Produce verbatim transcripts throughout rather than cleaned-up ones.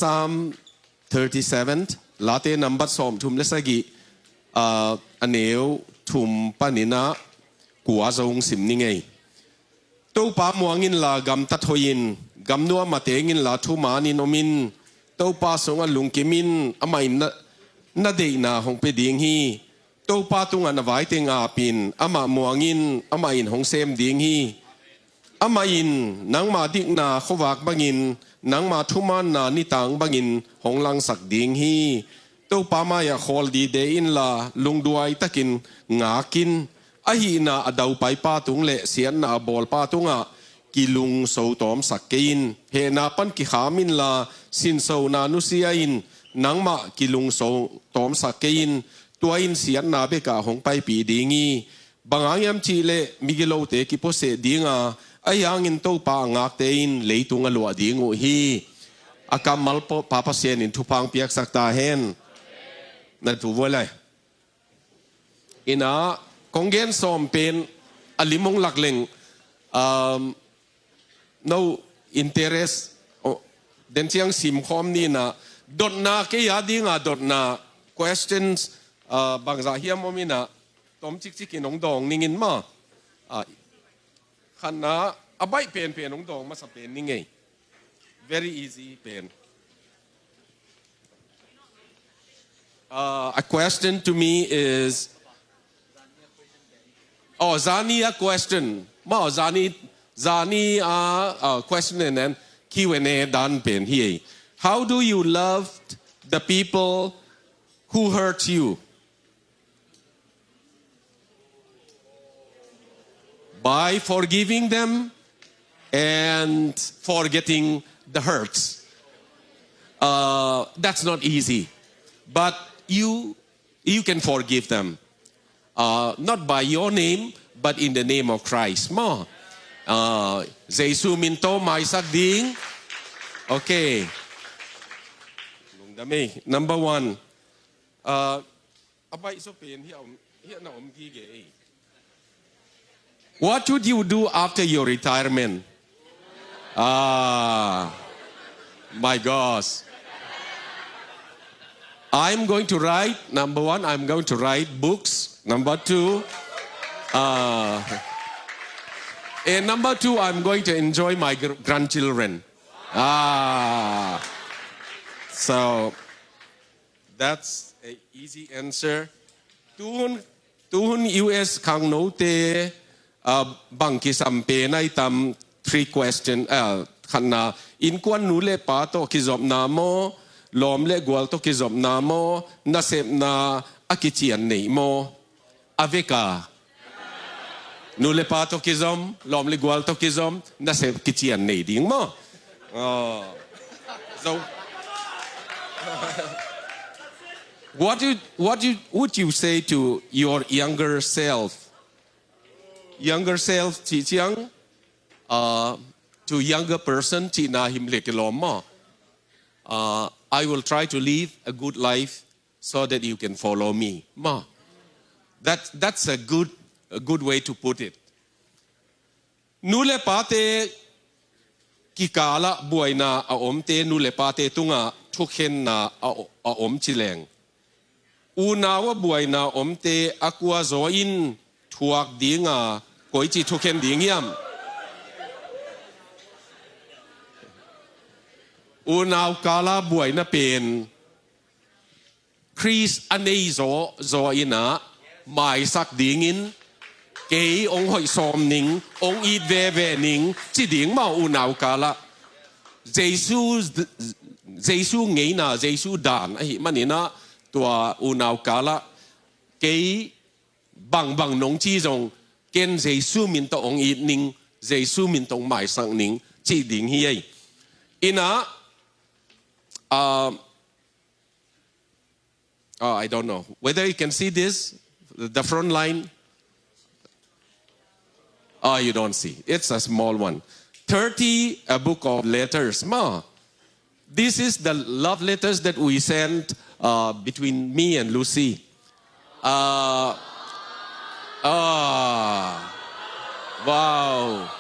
Psalm thirty-seven, Late nambat sawmthum le sagih, ah, a neu thum panin ah kua zong sim ni ngei. Topa muang inla gamtat hoih in, gamnuam ah teng inla thumanin om in. Topa sungah lungkim in, amah in na, na deihna hong pia ding hi. Topa tungah na vaiteng ap in, amah muang in, amah in hong sem ding hi. Amah in nangma dikna khuavak bangin, nangma thumaanna nitang bangin hong langsak ding hi. Topa mai-ah khawl dide inla, lungduai takin ngak in. A hihna a daupaipa tung le siatna a bawlpa tungah kilungso tawmsak kei in. Hehna pan kikham inla, sinsona nusia in. Nangmah kilungso tawmsak kei in. Tua in siatna bekah hong paipih ding hi. Bang hang hiam cih leh migilote kipuaseh ding a, ahi hangin Topa a ngakte in leitung a luah ding uh hi. A kammal pa, Pa Pasian in thupha hong piaksak ta hen. Na tu vua lai. Ina, kong gen sawm pen a lim hong lak leng, um, no interest, oh, den ciang sim khawm ni na, dotna kei a ding a dotna, questions, ah, bangzah hiam om ina, tom cikcik in hong dawng ning in maw. Ah, khatna, a baih penpen hong dawng masa pen ni ngei. Very easy pen. Uh, a question to me is, oh, Zani a question. Maw, Zani, Zani a, uh, question and then Q and A dan pen hi. How do you love the people who hurt you? By forgiving them and forgetting the hurts. Uh, that's not easy. But you, you can forgive them. Uh, not by your name, but in the name of Christ. Maw. Uh, Jesu min tawh maisak ding. Okay. Lungdam ei. Number one. Uh, a baih zaw pen hiah om, hiah na om gige ei. What would you do after your retirement? Ah, my gosh. I'm going to write, number one, I'm going to write books. Number two, uh, and number two, I'm going to enjoy my gr-, grandchildren. Ah, so that's a easy answer. Tuhun, tuhun U S khangnote, ah, bang kisam pen ai tam, three question, ah, khatna, innkuan nu le pa tawh kizopna maw, lawm le gual tawh kizopna maw, nasepna a kician nei maw? A veka. Nu le pa tawh kizom, lawm le gual tawh kizom, nasep kician nei ding maw? Oh. So, what you, what you, would you say to your younger self? Younger self, cih ciang, uh, to younger person, cihna him le kilawm maw? Uh, I will try to live a good life so that you can follow me. Maw. That, that's a good, a good way to put it. Nu le pate kikalah buaina a omte, nu le pate tungah thukhenna a, a om ci leng, unau a buaina omte a kua zaw in thuak dinga koici thukhen ding hiam? Unau kala buaina pen Khrist a nei zaw, zaw inah maisak dingin, kei hong hoih sawm ning, hong it veve ning, ci ding maw unau kalah. Jesu, Jesu ngeina, Jesu dan ahih maninah tua unau kalah kei bangbang nong ci zong ken Jesu min tawh hong it ning, Jesu min tawh hong maisak ning, cih ding hi ei. Inah, ah, Oh, I don't know whether you can see this, the front line. Oh, you don't see. It's a small one. Thirty, a book of letters. Ma, this is the love letters that we sent, uh, between me and Lucy. Uh, ah, wow.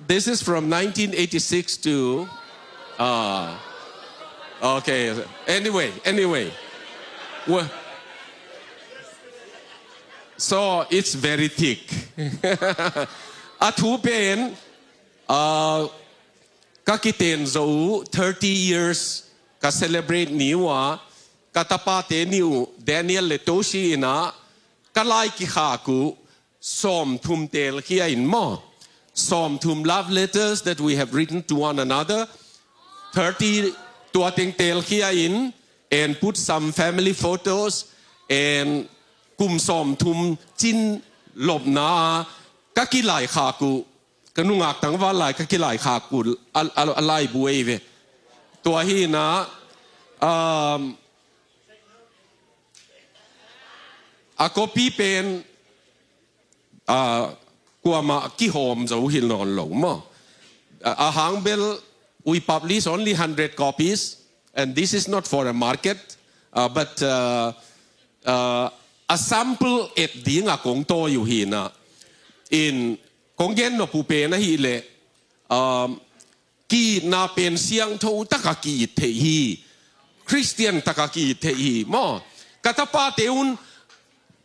This is from nineteen eighty-six to, uh, okay. Anyway, anyway. Well, so it's very thick. A thu pen, uh, ka kiten zo uh, thirty years ka celebrate ni uh a, ka tapate ni uh, Daniel le Toshi in a, ka lai kikhak uh, sawmthum telkhia in maw. Sawmthum love letters that we have written to one another. Thirty, tua teng telkhia in, and put some family photos, and kum sawmthum cin lopna ka kilaikhak uh, ka nungak tangval lai ka kilaikhak uh, a, a, a laibu ei ve. Tua hi in a, um, a copy pen, ah, kuamah kihawm zo hi nawn lo maw. Ah, a hang bel, we publish only hundred copies, and this is not for a market, ah, but, ah, ah, a sample et ding a kong tawi uh hi in a. In kong gen nop uh pen ahih leh, ah, ki-itna pen siangtho taka ki-it theih hi. Khristian taka ki-it theih hi maw. Ka tapate un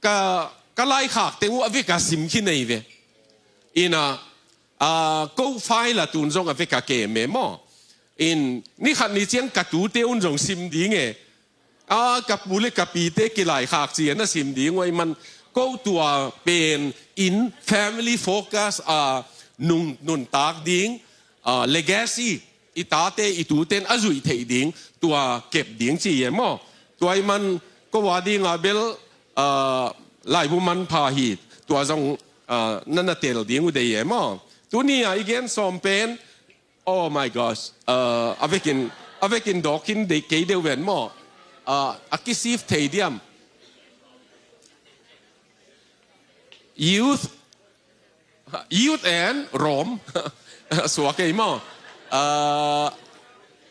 ka, ka laikhak teng uh a vek a sim khin ei ve. In a, a, ko file a tun zong a vek a kem e maw. In ni khat ni ciang ka tute un zong sim ding e. A, ka pu le ka pite kilaikhak ci-in a sim ding uh ahih man, ko tua pen in family focus a nung, nuntak ding, a, legacy, i tate i tuten a zuih theih ding, tua kep ding ci e maw. Tua ahih man, ko a ding a bel, a, laibu manpha hi, tua zong, a, na na tel ding uh dei e maw. Tuni a i gen sawm pen, oh my gosh. Uh, a vekin, a vekin dawk khin dei kei deuh ven maw. Uh, a kisif thei diam. Youth, youth and Rome. Suak ei maw. Uh,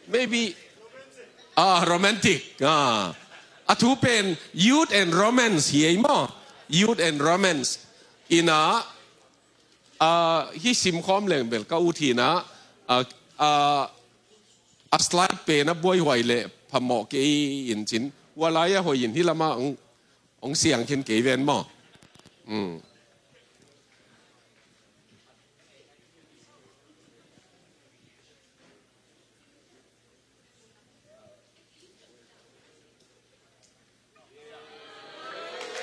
maybe, ah, romantic. Ah. A thu pen youth and romance hi ei maw. Youth and romance. In a, ah, hih sim khawm leng bel ka ut hi in a, ah, ah, a slide pen a buaihuai leh phamawh kei in cin. Hua lai a hoih in hih lamah hong, hong siang khin kei ven maw. Mm.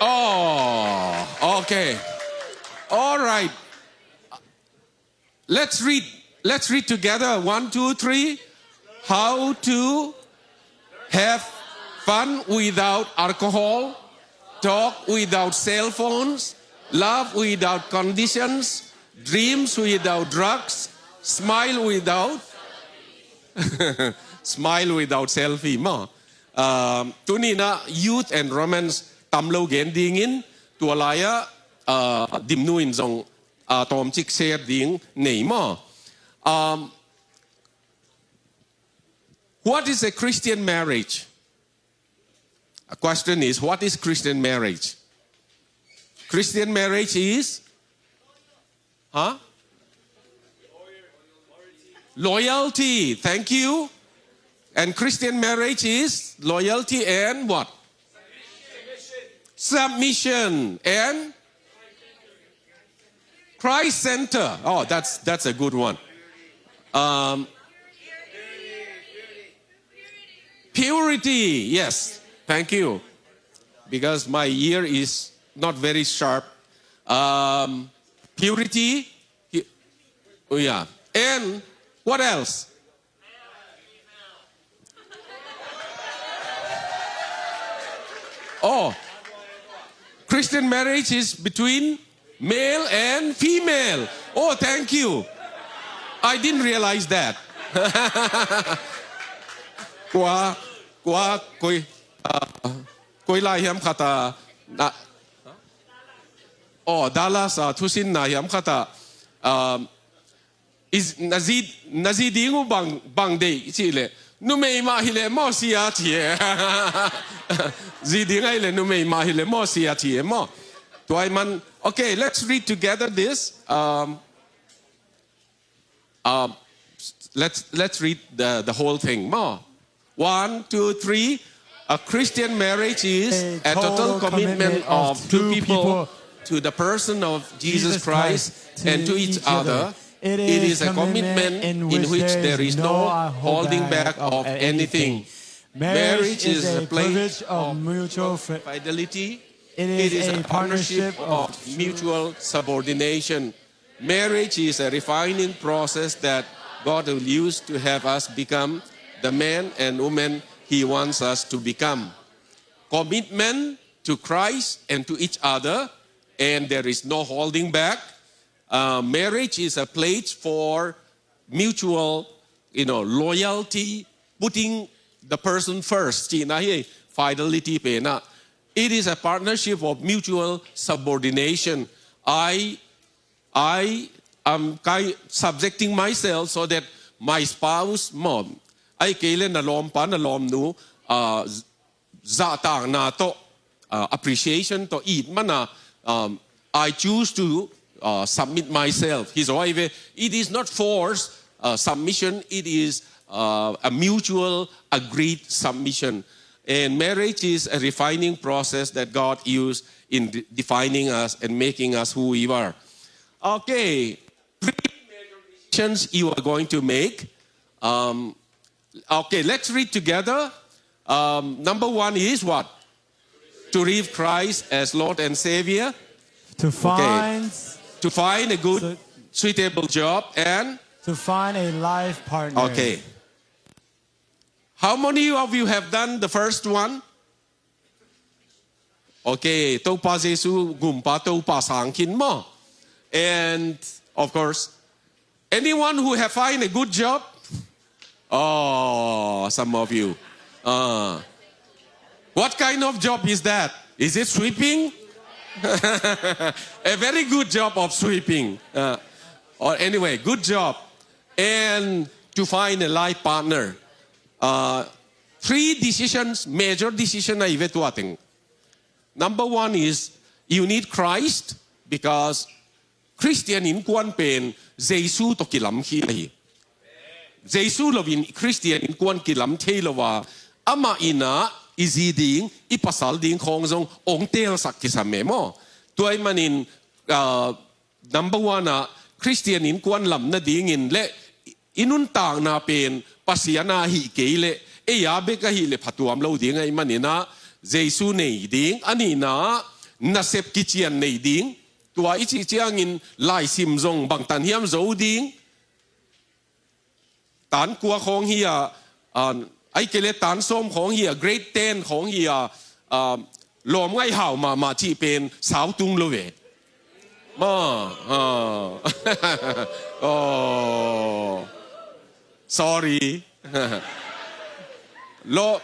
Oh, okay. All right. Let's read. Let's read together. One, two, three. How to have fun without alcohol, talk without cell phones, love without conditions, dreams without drugs, smile without smile without selfie maw. Um, tuni in a youth and romance tam lo gen dingin tua lai-ah, uh, Dimnu in zong, uh, tawmcik share ding nei maw. Um, what is a Christian marriage? A question is, what is Christian marriage? Christian marriage is, huh? Loyalty. Thank you. And Christian marriage is loyalty and what? Submission. And Christ center. Oh, that's, that's a good one. Um, purity. Yes. Thank you. Because my ear is not very sharp. Um, purity. Pu-, oh, yeah. And what else? Oh, Christian marriage is between male and female. Oh, thank you. I didn't realize that. Kua, kua, koi, uh, koi lai hiam khat a, na, oh, Dallas a thusinna hiam khat a, um, is, na zi, na zi ding uh bang, bang deih cih leh, numei mah hi leh maw sia ci e. Zi ding ahi leh numei mah hi leh maw sia ci e maw. Tua ahih man, okay, let's read together this. Um, Uh, let's, let's read the, the whole thing. Maw. One, two, three. A Christian marriage is a total commitment of two people to the person of Jesus Christ and to each other. It is a commitment in which there is no holding back of anything. Marriage is a pledge of mutual fidelity. It is a partnership of mutual subordination. Marriage is a refining process that God will use to have us become the man and woman He wants us to become. Commitment to Christ and to each other, and there is no holding back. Uh, marriage is a pledge for mutual, you know, loyalty, putting the person first. Cihna hi, fidelity pen ah. It is a partnership of mutual subordination. I, I am kind subjecting myself so that my spouse, maw, ahih kei leh na lawmpa, na lawmnu, uh, zahtakna tawh, uh, appreciation tawh it man a, um, I choose to, uh, submit myself. Hi zaw hi ve, it is not forced, uh, submission, it is, uh, a mutual agreed submission. And marriage is a refining process that God used in de-, defining us and making us who we are. Okay, three major decisions you are going to make. Um, Okay, let's read together. Um, number one is what? To receive Christ as Lord and Savior. To find, to find a good, suitable job and to find a life partner. Okay. How many of you have done the first one? Okay, Topa Jesu gumpa, Topa sang khin maw. And, of course, anyone who have find a good job? Oh, some of you. Uh, what kind of job is that? Is it sweeping? A very good job of sweeping. Uh, or anyway, good job. And to find a life partner. Uh, three decisions, major decision ahi ve tua teng. Number one is you need Christ because Christian innkuan pen Jesu tawh kilam khia hi. Jesu loin Christian innkuan kilam thei lo a, amah in ah i zi ding, i pasal ding khawng zong ong teelsak kisam e maw. Tua ahih manin, ah, number one ah, Christian innkuan lam nadingin le i nuntakna pen Pasian a ahih kei leh, ei a bek ahih leh phatuam lo ding ahih manin ah, Jesu nei ding, a nihna ah, nasep kician nei ding, tua i cih ciangin laisim zong bangtan hiam zo ding, tan kua khawng hi a, ah, ahih kei leh tan sawm khawng hi a, grade ten khawng hi a, ah, lawm ngaih hau mahmah cih pen sau tung lo ve. Ma, ah. Oh. Sorry. Lo,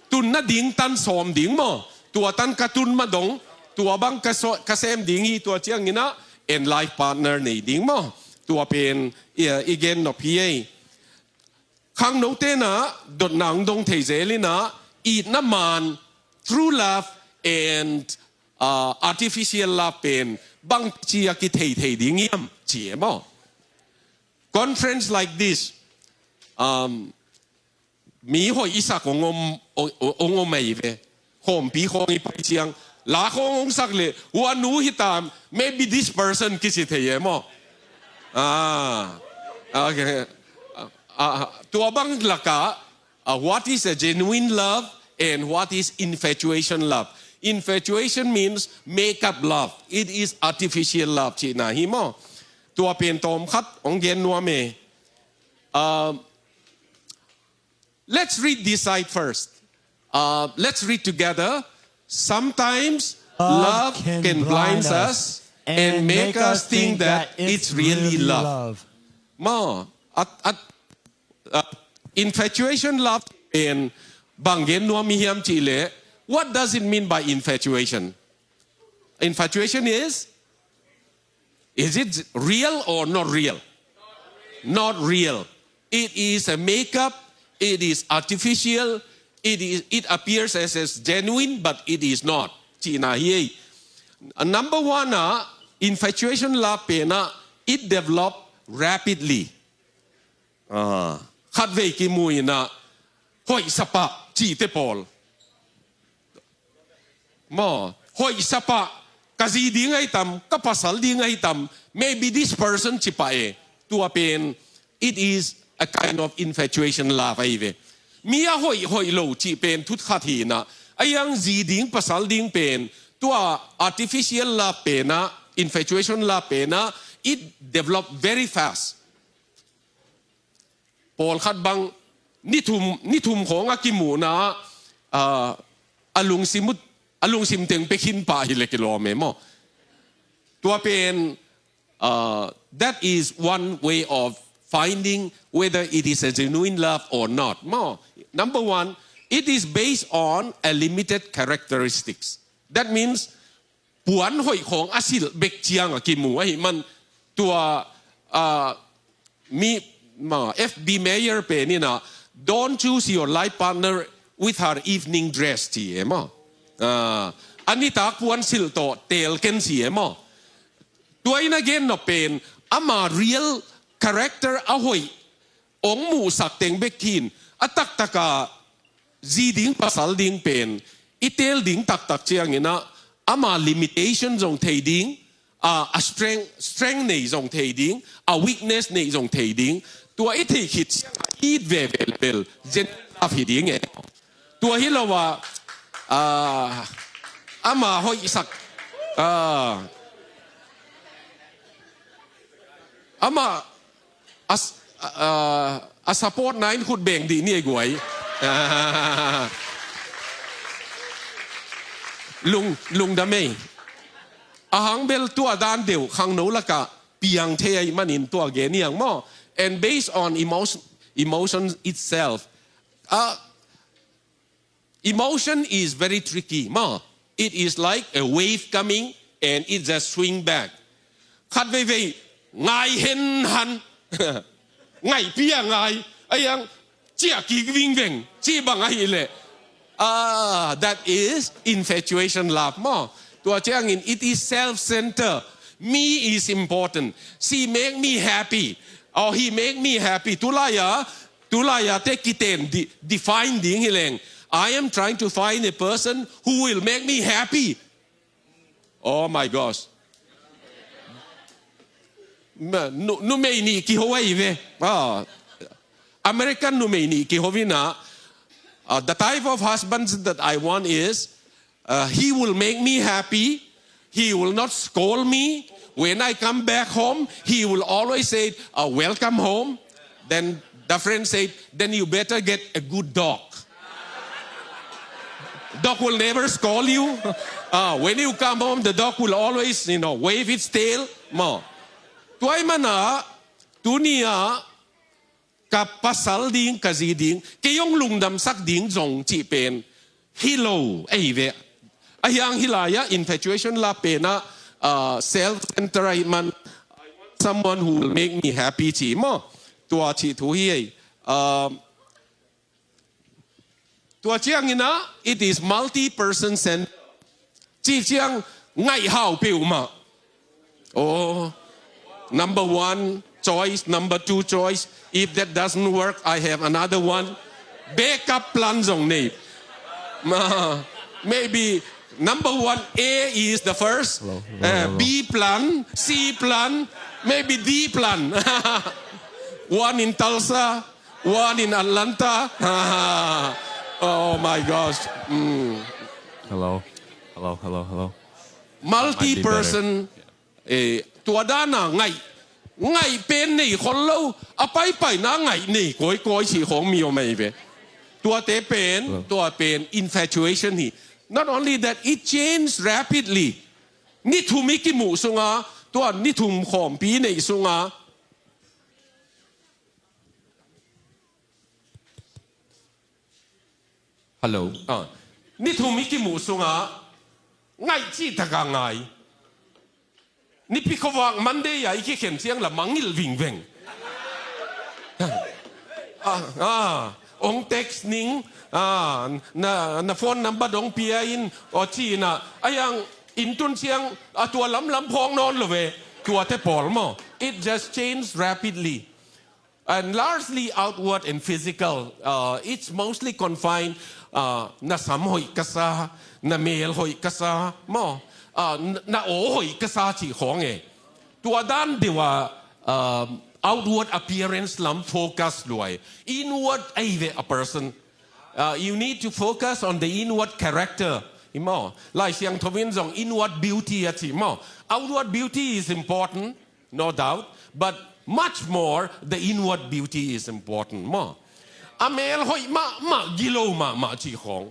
tun nading tan sawm ding maw? Tua tan ka tun ma dong, tua bang ka so-, ka sem ding hi, tua ciangin ah, en life partner nei ding maw? Tua pen, i, i gen nop hi ei. Khangnote in ah, dotna hong dong thei zel in ah, itna man, true love and, uh, artificial love pen, bangci a kithei thei ding hiam, ci e maw? Conference like this, um, mi hoih i sak hong om, hong, hong om ahi ve. Khawmpi khawng i pai ciang, la khawng hong sak leh, hua nu hi tam, maybe this person kici thei e maw? Ah, okay. Ah, ah, tua bang lakah, ah, what is a genuine love and what is infatuation love? Infatuation means make-up love. It is artificial love cihna hi maw? Tua pen tawm khat hong gen nuam e. Ah, Let's read this side first. Uh, let's read together. Sometimes love can blind us and make us think that it's really love. Maw, at, at, uh, infatuation love pen bang gen nuam i hiam cih leh, what does it mean by infatuation? Infatuation is, is it real or not real? Not real. It is a makeup. It is artificial. It is, it appears as, as genuine, but it is not. Cihna hi ei. A number one ah, infatuation love pen ah, it develop rapidly. Ah, khatvei kimu in ah, hoih sapah cihte pawl. Maw, hoih sapah, ka zi ding ahi tam, ka pasal ding ahi tam, maybe this person ci pah e. Tua pen, it is a kind of infatuation love ahi ve. Mi a hoih hoih lo cih pen thu khat hi in ah, a hiang zi ding pasal ding pen, tua artificial love pen ah, infatuation love pen ah, it develop very fast. Pawlkhat bang ni thum, ni thum khawng a kimuhna ah, a lungsim uh, a lungsim teng pia khin pah hi leh kilawm e maw. Tua pen, uh, that is one way of finding whether it is a genuine love or not. Maw, number one, it is based on a limited characteristics. That means, puan hoih khawng a silh bek ciang a kimu ahih man, tua, ah, mi, ma, F B Meyer pen in ah, "Don't choose your life partner with her evening dress," ci e maw. Ah, a nitak puan silh tawh teel ken ci e maw. Tua in a gen nop pen, ama real character a hoih ong muhsak teng bek hi in, a taktak a zi ding pasal ding pen i teel ding taktak ciang in ah, ama limitation zong thei ding, a, a strength, strength nei zong thei ding, a weakness nei zong thei ding. Tua i theih khit ciang a it veve leh bel, genuine love hi ding e. Tua hi lo a, a, ama hoihsak, a, ama a, a, a support na in khut beng dih ni e guai. Lung, lungdam ei. A hang bel tua dan deuh khangno lak ah piang thei ahih manin tua gen hi hang maw. And based on emotion, emotion itself, a, emotion is very tricky, maw. It is like a wave coming and it just swing back. Khat veivei ngai hen han. Ngaihpi a ngai. A hiang ciah kik vingveng. Ci bang ahih leh. Ah, that is infatuation love, maw. Tua ciangin it is self-centered. Me is important. She make me happy. Or he make me happy. Tulai a, tulai a te kiten di-, define ding hi leng. I am trying to find a person who will make me happy. Oh my gosh. Ma, nu, numei nih kiho ahi ve. Ah. American numei nih kiho in ah, uh, the type of husbands that I want is, uh, he will make me happy. He will not scold me. When I come back home, he will always say, uh, "Welcome home." Then the friend said, "Then you better get a good dog. Dog will never scold you. Uh, when you come home, the dog will always, you know, wave its tail." Maw. Tua ahih man ah, tuni ah, ka pasal ding, ka zi ding, kei hong lungdamsak ding zong cih pen hi lo ahi ve. A hiang hih lai ah infatuation love pen ah, uh, self-centered ahih man, "I want someone who will make me happy," ci maw. Tua cih thu hi ei. Uh, tua ciangin ah, it is multi-person centered. Cih ciang ngaih hau peuhmah. Oh, number one choice, number two choice. If that doesn't work, I have another one. Backup plan zong nei. Ma, maybe number one, A is the first. Hello, hello, uh, hello. B plan, C plan, maybe D plan. One in Tulsa, one in Atlanta. Oh my gosh. Mm. Hello. Hello, hello, hello. Multi-person. Eh, tua dan a ngaih, ngaih pen nei khol lo, a paipaina ngaih nei kawikawi cih khawng mi om ahi ve. Tuate pen, hello, tua pen infatuation hi. Not only that, it changed rapidly. Ni thum i kimuh sungah, tua ni thum khawmpi i neih sungah, hello. Ah, ni thum i kimuh sungah ngaih cihtak a ngai. Nipi khuavak Monday a i kikhen ciang la mangngilh vingveng. Ah, ah, ong text ning, ah, na, na phone number dong pia in, aw ci in ah, a hiang inn tun ciang, a tua lamlam phawk nawn lo ve, tuate pawl maw. It just changed rapidly. And largely outward and physical. Uh, it's mostly confined, uh, na sam hoih ka sa, na mel hoih ka sa, maw? Uh, na, na aw hoih ka sa cih khawng e. Tua dan deuh a, um, outward appearance lam focus lua hi. Inward ahi ve a person. Uh, you need to focus on the inward character. Hi maw? Lai Siangtho in zong inward beauty a ci maw? Outward beauty is important, no doubt, but much more the inward beauty is important maw? A mel hoih mahmah, gilo mahmah cih khawng.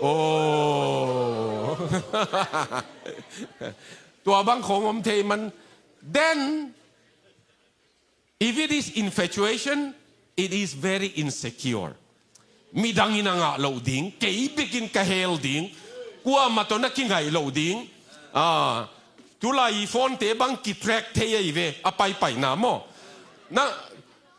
Oh. Tua bang khawng om thei man. Then, if it is infatuation, it is very insecure. Midang in a ngah loh ding, kei bekin ka hel ding, kuamah tawh na kingaih loh ding. Ah, tulai i phone-te bang ki-track thei ahi ve, a paipaina maw? Na,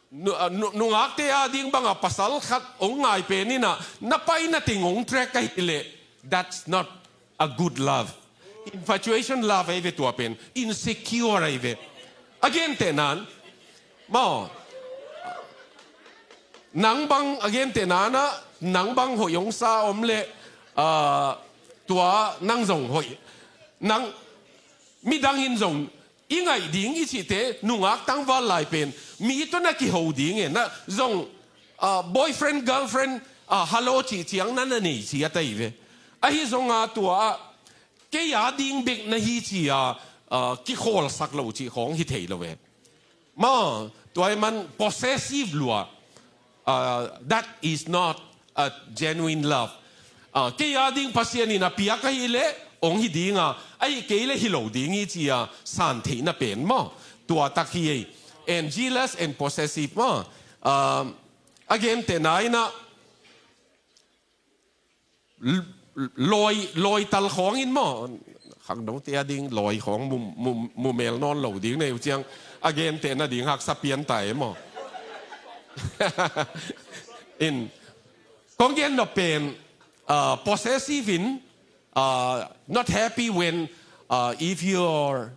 nu-, ah, nu-, nungakte ading bang a pasal khat hong ngai pen in a, na paina teng hong track ahih leh, that's not a good love. Infatuation love ahi ve tua pen. Insecure ahi ve. A gentehna in, maw? Nang bang, a gentehna in ah, nang bang hoih hong sa om leh, ah, tua nang zong hoih. Nang, midang in zong i ngaih ding i cihte, nungak tangval lai pen mi tawh na kiho ding e, na zong, ah, boyfriend, girlfriend, ah, hello cih ciang na na nei ciat ahi ve. Ahi zong a tua ah, kei ading bek na hi ci-a, ah, kikhawlsak loh cih khawng hi thei lo e. Maw, tua ahih man possessive lua. Ah, that is not a genuine love. Ah, kei ading Pasian in a piak ahih leh hong hi ding a, ahih kei leh hi lo ding hi ci-a san theihna pen maw? Tua tak hi ei. And jealous and possessive maw? Ah, a gentehna in ah, l-, l-, lawi, lawi tal khawng in maw? Khangnote ading lawi khawng mu, mu, mu mel nawn lo ding nei uh ciang, a gentehna ding haksa pian ta e maw? In, kong gen nop pen, uh, possessive in, uh, not happy when, uh, if you're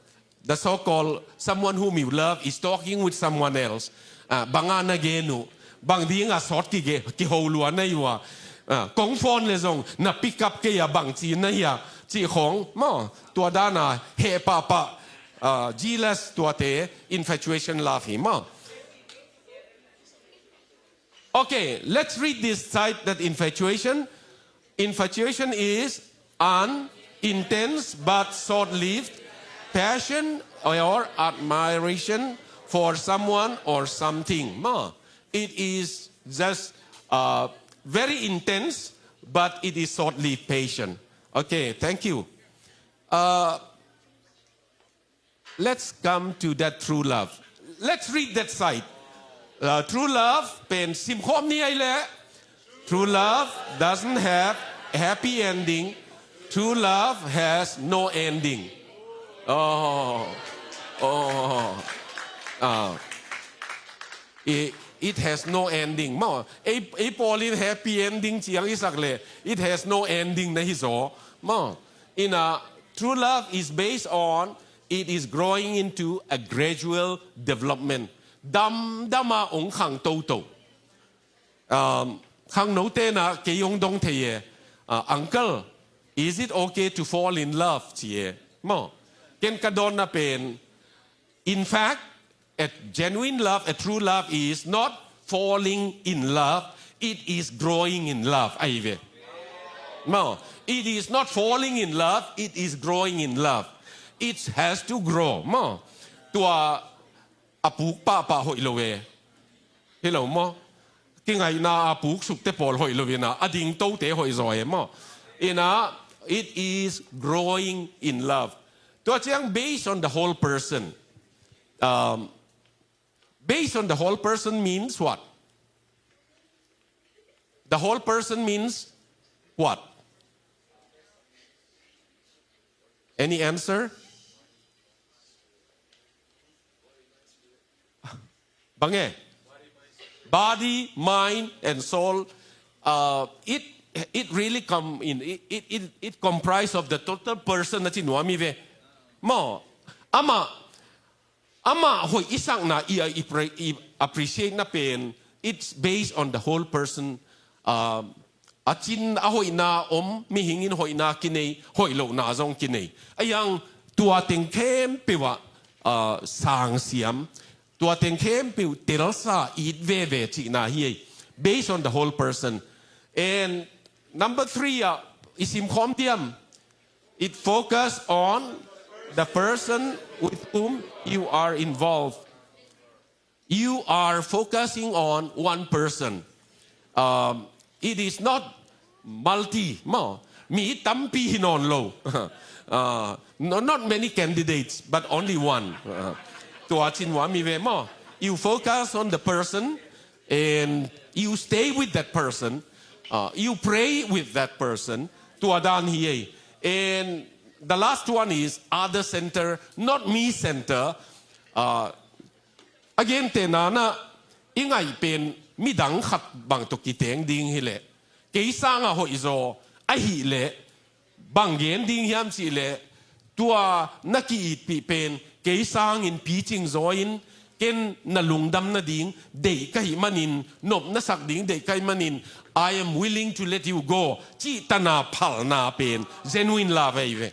the so-called someone whom you love is talking with someone else. Ah, bang a na gen uh, bang ding a sawt kige, kiho lua na hi uh a. Ah, kong phone leh zong na pick up kei a, bang ci na hi a, cih khawng maw? Tua dan a heh pahpah, ah, jealous tuate, infatuation love hi maw? Okay, let's read this side, that infatuation. Infatuation is an intense but short-lived passion or admiration for someone or something. Maw, it is just, uh, very intense, but it is short-lived passion. Okay, thank you. Uh, Let's come to that true love. Let's read that side. Uh, true love, pen simkhawm ni ei leh. True love doesn't have a happy ending. True love has no ending. Oh, oh, ah. It, it has no ending. Maw, ei, ei pawl in happy ending ciang i sak leh, it has no ending na hi zaw. Maw, in a, true love is based on, it is growing into a gradual development. Damdam a hong khang toto. Um, khangnote in a kei hong dong thei e. Uh, uncle, is it okay to fall in love? Ci e. Maw, ken ka dawnna pen, in fact, a genuine love, a true love is not falling in love, it is growing in love. Ahi ve. Maw, it is not falling in love, it is growing in love. It has to grow. Maw, tua a puk pahpah hoih lo e. Hi lo maw? Kingaihna a puk sukte pawl hoih lo in a, a ding tote hoih zaw e maw? In a, it is growing in love. Tua ciang based on the whole person. Um, based on the whole person means what? The whole person means what? Any answer? Bang e? Body, mind, and soul. Uh, it, it really come in, it, it, it, it comprise of the total person na ci nuam hi ve. Maw, amah, Amah hoih i sakna, i, i, i appreciate na pen, it's based on the whole person. Uh, a cin a hoihna om, mihing in hoihna kinei, hoih lohna zong kinei. A yang tua teng khempeuh ah, uh, sangsiam, tua teng khempeuh telsa it veve cihna hi ei. Based on the whole person. And number three, uh, i sim khawm diam. It focus on the person with whom you are involved. You are focusing on one person. Um, it is not multi, maw. Mi tampi hi nawn lo. Uh, no, not many candidates, but only one. Uh, tua cin hua mi ve maw. You focus on the person and you stay with that person. Uh, you pray with that person. Tua dan hi ei. And the last one is other center, not me center. Uh, a gente nana i ngaih pen midang khat bang tawh kiteng ding hileh, kei sangah hoihzaw ahileh, bang gen ding hiam cihleh, tua na ki-itpih pen kei sangin picing zaw in, ken na lungdam nading deih ka hih manin, nop na sak ding deih ka hih manin, I am willing to let you go cih tana phalna pen genuine love ahi ve.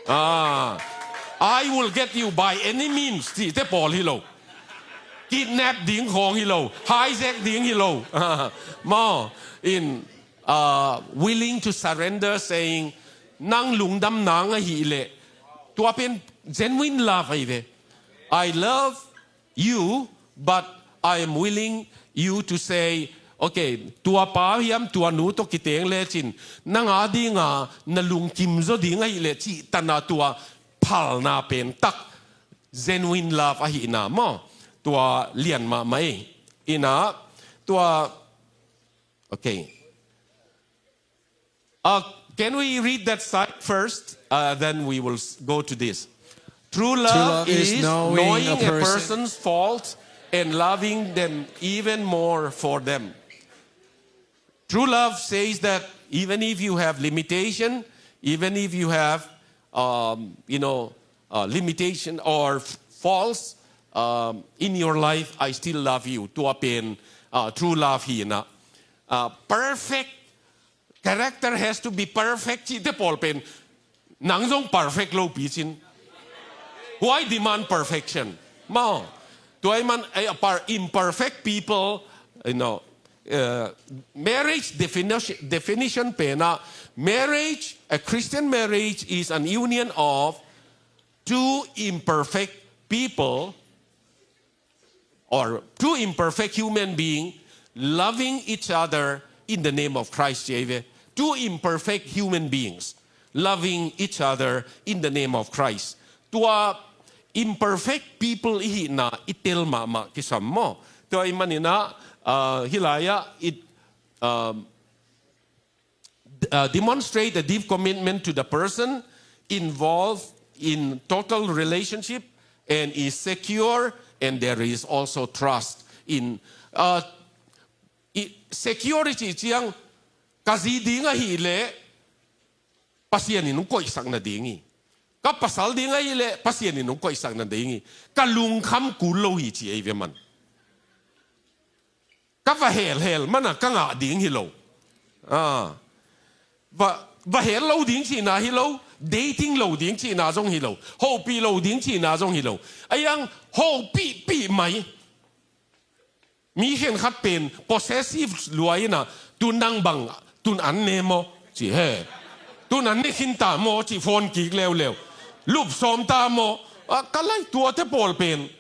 Ah, I will get you by any means cihte pawl hi lo. Kidnap ding khawng hi lo, hijack ding hi lo. Maw, in, uh, willing to surrender, saying, nang lungdam nang ahileh, tua pen genuine love ahi ve. I love you, but I am willing you to say, okay, tua pa hiam, tua nu tawh kiteng lecin, nang a dinga na lungkim zaw ding ahileh cih tana tua phalna pen tak genuine love ahihna maw. Tua lian mahmah ei. Ina, tua, okay. Uh, can we read that side first? Uh, then we will s- go to this. True love is knowing a person's fault and loving them even more for them. True love says that even if you have limitation, even if you have, um, you know, uh, limitation or f- faults, um, in your life, I still love you. Tua pen, uh, true love hi na. Uh, perfect character has to be perfect cihte pawl pen, nang zong perfect lo picin. Why demand perfection? Maw. Tua ahih man, eh, a par-, imperfect people, you know, uh, marriage definition, definition pen ah, marriage, a Christian marriage is an union of two imperfect people or two imperfect human being loving each other in the name of Christ, ci ahi ve. Two imperfect human beings loving each other in the name of Christ. Tua imperfect people i hihna i tel mahmah kisam maw. Tua ahih manin ah, uh, hih lai-ah it, um, uh, demonstrate a deep commitment to the person involved in total relationship and is secure, and there is also trust in, uh, i-, security ciang ka zi ding ahileh Pasian in hong koihsak nading hi. Ka pasal ding ahileh Pasian in hong koihsak nading hi. Ka lungkham kul lo hi ci ahi ve man. Ka va helhel mana ka ngah ding hi lo. Ah. Va, va hel lo ding cihna hi lo, dating lo ding cihna zong hi lo, hopih lo ding cihna zong hi lo. A yang hopihpih mai. Mi khenkhat pen possessive luai ina, tu nang bang, tun an ne maw, ci he. Tun an ne khin ta maw, ci phone kik leuleu. Lup sawm ta maw, ah, ka lai tuate pawl pen.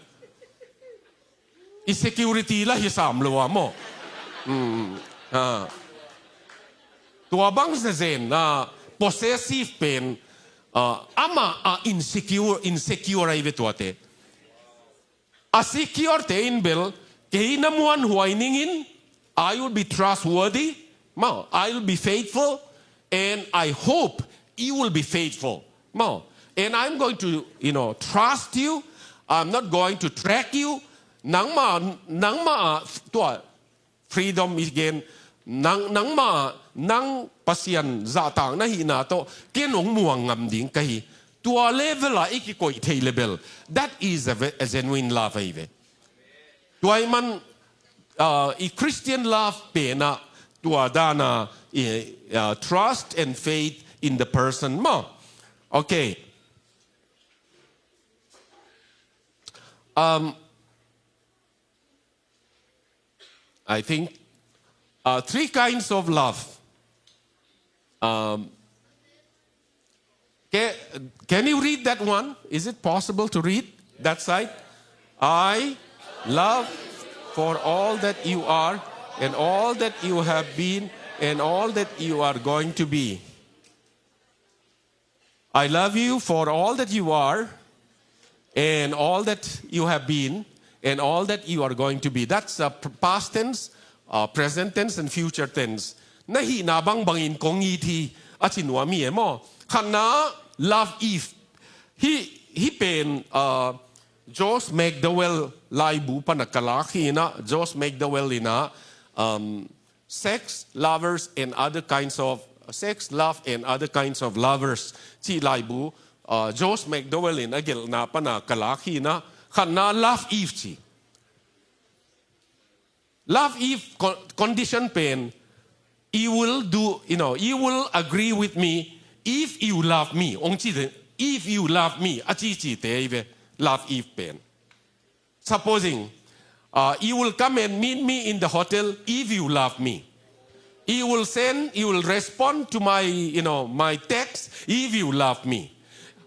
I security la hi sam lo a maw. Mm, ah. Tua bang zezen, ah, possessive pen, ah, amah, ah, insecure, insecure ahi ve tuate. A secure te in bel, kei na muanhuai ningin, I will be trustworthy, maw, I will be faithful, and I hope you will be faithful. Maw, and I'm going to, you know, trust you. I'm not going to track you. Nangma, nangma, tua, freedom again. Nang, nangma, nang Pasian zahtak na hihna tawh, ken hong muang ngam ding ka hi. Tua level ah i kikoih thei le bel, that is a, ve- a genuine love ahi ve. Tua ahih man, uh, i Christian love pen ah, tua dan a, i, uh, trust and faith in the person maw. Okay. Um, I think, uh, three kinds of love. Um, ca- can you read that one? Is it possible to read that side? I love for all that you are and all that you have been and all that you are going to be. I love you for all that you are and all that you have been and all that you are going to be. That's a p- past tense, uh, present tense and future tense. Na hihna bangbangin kong it hi, a ci nuam hi e maw. Khatna, love Eve. Hih, hih pen, uh, Josh McDowell laibu pan a ka lak hi in ah, Josh McDowell in ah, um, Sex, Lovers and Other Kinds of, Sex, Love and Other Kinds of Lovers cih laibu, uh, Josh McDowell in a gelhna pan a ka lak hi in ah, khatna love Eve ci. Love Eve con- condition pen, you will do, you know, you will agree with me if you love me. Hong ci te, if you love me, a ci ci te ahi ve, love Eve pen. Supposing, uh, you will come and meet me in the hotel if you love me. You will send, you will respond to my, you know, my text if you love me.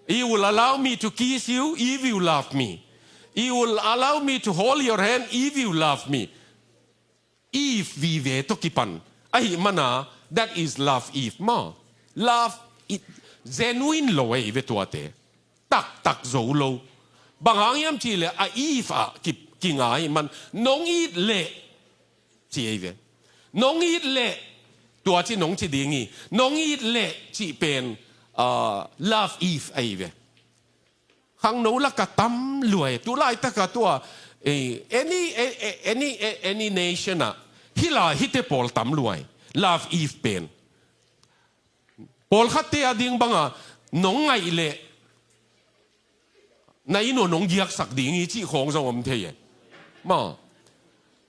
You will allow me to kiss you if you love me. You will allow me to hold your hand if you love me. Eve vive tawh kipan ahih man a, that is love Eve maw. Love it, genuine lo ahi ve tuate. Taktak zo lo. Bang hang hiam cih leh a Eve ah ki, kinga ahih man, nong it leh ci ahi ve. Nong it leh, tua ci nong ci ding hi. Nong it leh cih pen, uh, love Eve ahi ve. Khangno lak ah tam lua e. Tu laitak ah tua, eh, any, eh, eh, any, eh, any nation ah, hih la, hihte pawl tam lua e. Love Eve pen. Pawlkhatte a ding bang a, nong ngaih leh na inn uh nong giaksak ding hi cih khawng zong om thei e. Maw.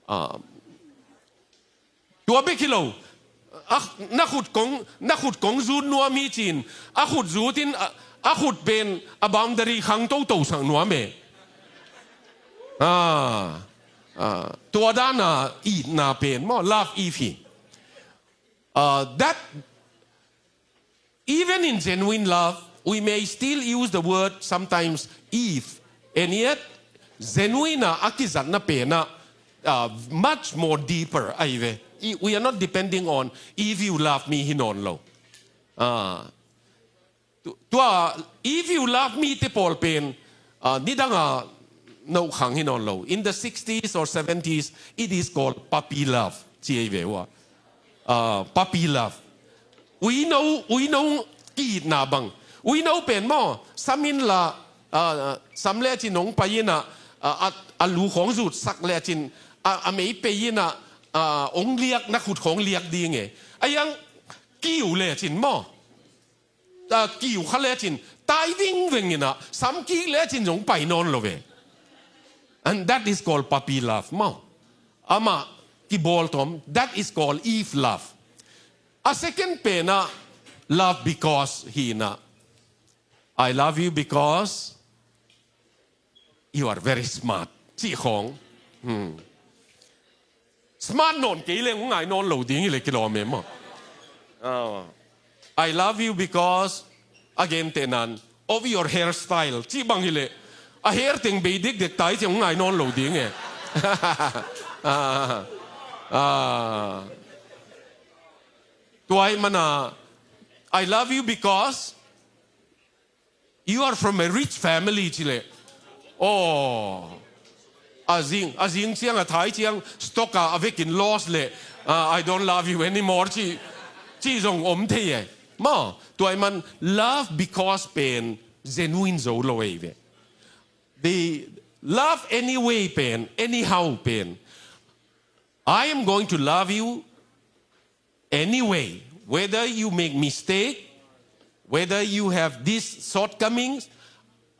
Ah, tua bek hi lo. A, na khut kong, na khut kong zut nuam hi ci-in, a khut zut in, a, a khut pen a boundary khang toto sak nuam e. Ah, ah, tua dan a itna pen maw, love Eve hi. Uh, that Even in genuine love, we may still use the word sometimes Eve, and yet genuine a, a kizatna pen ah, uh, much more deeper ahi ve. I- we are not depending on "If you love me" hi nawn lo. Ah, tu- tua "If you love me" te pawl pen, ah, nidang a na uh khang hi nawn lo. In the sixties or seventies, it is called puppy love. Ci ahi ve uh a. Ah, puppy love. Uino, uino ki-itna bang. Uino pen maw, sam in la, ah, sam lecin hong pai in ah, ah, a, a lu khawng zutsak lecin, a, a mei pei in ah, ah, hong liak, na khut khawng liak ding e. A iang kiu lecin maw. Ah, kiu kha lecin, tai vingveng in ah, sam kik lecin zong pai nawn lo ve. And that is called puppy love maw. Amah kibawltom, that is called Eve love. A second pen ah, love because hi in ah. "I love you because you are very smart," cih khawng. Hmm. Smart nawn kei leng hong ngai nawn lo ding hi leh kilawm e maw. Ah. "I love you because," a gentehna-in, "of your hairstyle," cih bang hi leh, a hair teng bei dekdek ta hi ci-a hong ngai nawn lo ding e. Ah. Ah. Tua ahih man a, "I love you because you are from a rich family," ci leh, "Oh, a zing, a zing ciang, a thai ciang stock ah a vekin loss leh, ah, I don't love you anymore," ci, ci zong om thei e. Maw, tua ahih man love because pen genuine zo lo ahi ve. The love anyway pen, anyhow pen, "I am going to love you anyway, whether you make mistake, Whether you have these shortcomings,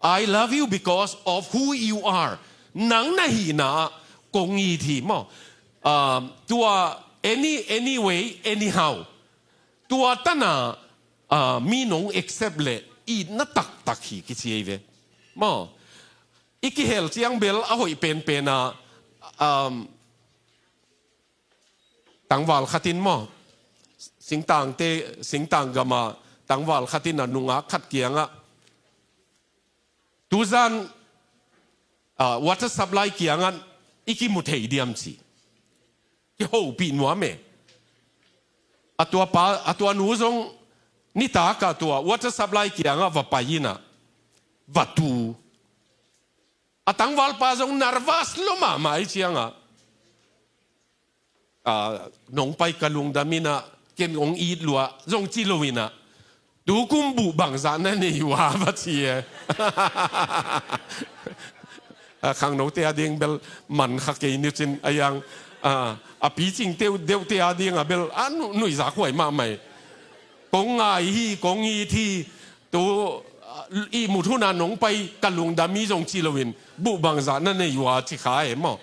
I love you because of who you are. Nang na hihna ah kong it hi maw. Um, tua any, anyway, anyhow. Tua tan a, uh, mi nong accept leh itna taktak hi kici ei ve. Maw. I kihel ciang bel a hoih penpen a, um, tangval khat in maw, singtangte, singtang gam a tangval khat in a nungak khat kiangah, tuzan, ah, water supply kiangah i kimu thei diam ci. Kihopih nuam e. A tua pa, a tua nu zong nitak a tua water supply kiangah va pai in a, va tu. A tangvalpa zong nervous lua mahmah ahih ciangah, ah, nong pai ka lungdam in a, ken hong it lua zong ci lo in a, tu kum buh bangzah na nei uh a va ci e. A khangnote a ding bel man kha kei ni cin a yang, ah, a picing deuh, deuhte a ding a bel a nu-, nuihzak huai mahmah e. Kong ngai hi, kong it hi, tu, ah, ihmut hun a nong pai ka lungdam hi zong ci lo in buh bangzah na nei uh a ci kha e maw.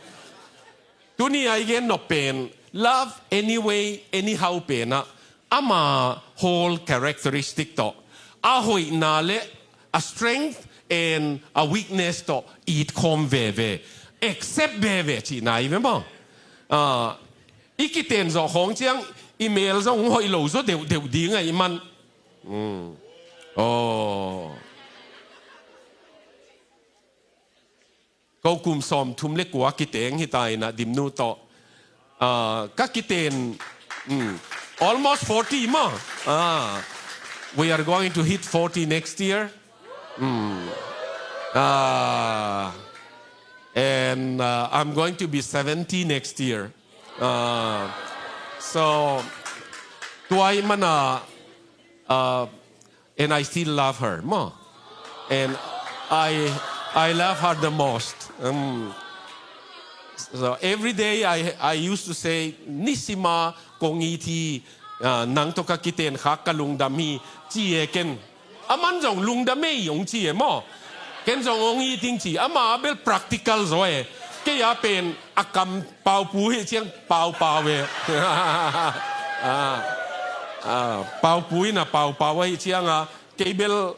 Tuni a i gen nop pen love anyway, anyhow pen ah ama whole characteristic tawh, a hoihna le a strength and a weakness tawh it khawm veve, accept veve cihna hi ve maw. Ah, i kiten zawh khawng ciang i mel zong hoih lo zaw deuhdeuh ding ahih man. Mm. Oh. Ko kum sawmthum le kua kiteng hi ta in a, Dimnu tawh, ah, ka kiten, mm, almost forty maw. Ah, we are going to hit forty next year. Mm. Ah, and, uh, I'm going to be seventy next year. Uh, so, tua ahih man a, uh, and I still love her maw. And I, I love her the most. Um, so every day I, I used to say, "Nisima kong it hi, uh, nang tawh ka kiten khak ka lungdam hi," ci e ken. Aman zong lungdam ei hong ci e maw. Ken zong hong it ing ci. Ama a bel practical zaw e. Kei a pen a kam paupu hi ciang paupau e. Ah, ah, paupu in a paupau ahih ciang a, kei bel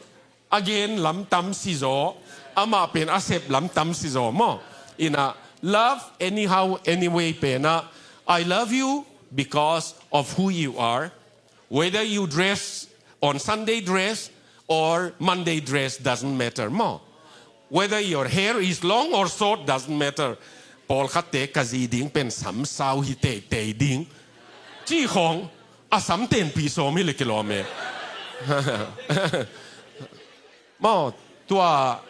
a gen lamtam si zaw. Amah pen a sep lamtam si zaw maw. In a love anyhow, anyway pen ah, I love you because of who you are. Whether you dress on Sunday dress or Monday dress doesn't matter maw. Whether your hair is long or short doesn't matter. Pawlkhatte ka zi ding pen samsau hi teitei ding. Ci khawng a sam tenpih sawm hi le kilawm e. Maw, tua